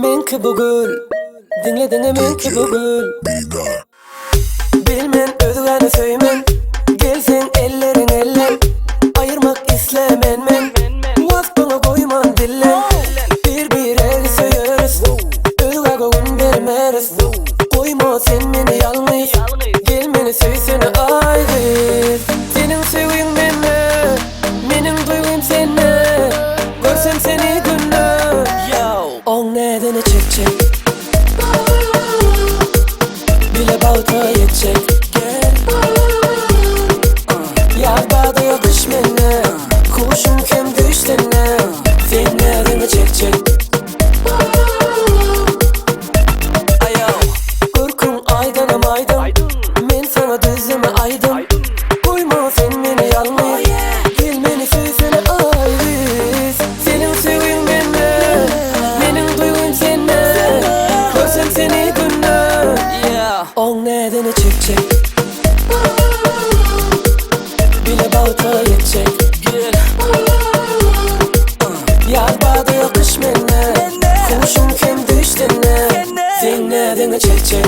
Meňki bu gül, diňle diňe meňki bu gül. Bilmen özgäni söýmen, gelseň elleriň ellen, Aýyrmak islemen men, waspyňy goýman dillen. Bir biregi söýeris, özgä göwün bermeris, Goýma sen meni ýalňyz, gel meni söýsene aý gyz. Seniň söýgiň mende, Meniň duýgym sende Görsem seni günde Oň näzini çekjek Bile bagta ýetjek Gel Ýaz bada gyş mende Huşum kem düýş sende Seň näziňi çekjek Görküň aýdanam aýdyň Men saňa düzdüm aýdym Goýma sen meni ýalňyz Gel meni söýsene aý gyz Seniň söýgiň mende Meniň duýgym sende Görsem seni günde Oň näzini çekjek Bile bagta ýetjek Ýaz bady gyş mende Huşum kem düýş sende Seň näziňi çekjek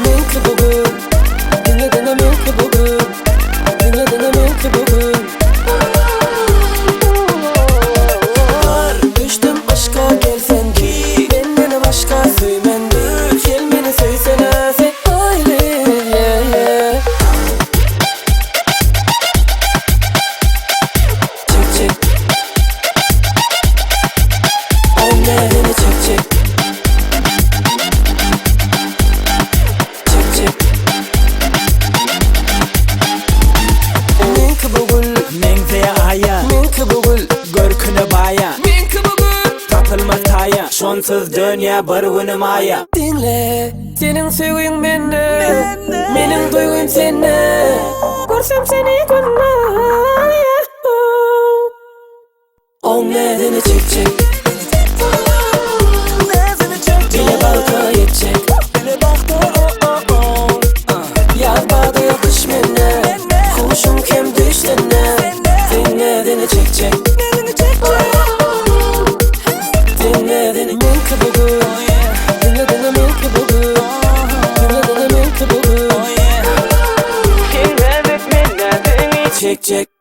Meňki bu gül Diňle diňe meňki bu gül Diňle diňe meňki bu gül Bar düşdüm yşka gel sen Menden başga söýmen Gel meni söýsene sen aýly yeah yeah Çek çek Oň näzini çek çek Çek çek Meňki bu gül Meňzeýär aýa Meňki bu gül Görküne baýa Meňki bu gül Tapylmaz taýa Şonsuz dönýär bir günüm aýa Diňle Seniň söýgiň mende Meniň duýgym sende Görsem seni günde Oň näzini çek çek Bile bagta ýetjek Ýaz bady gyş mende Huşum kem düýş sende Seň näzini çek çek Seň näzini meňki bu gül Diňle diňe meňki bu gül Diňle diňe meňki bu gül Çek çek.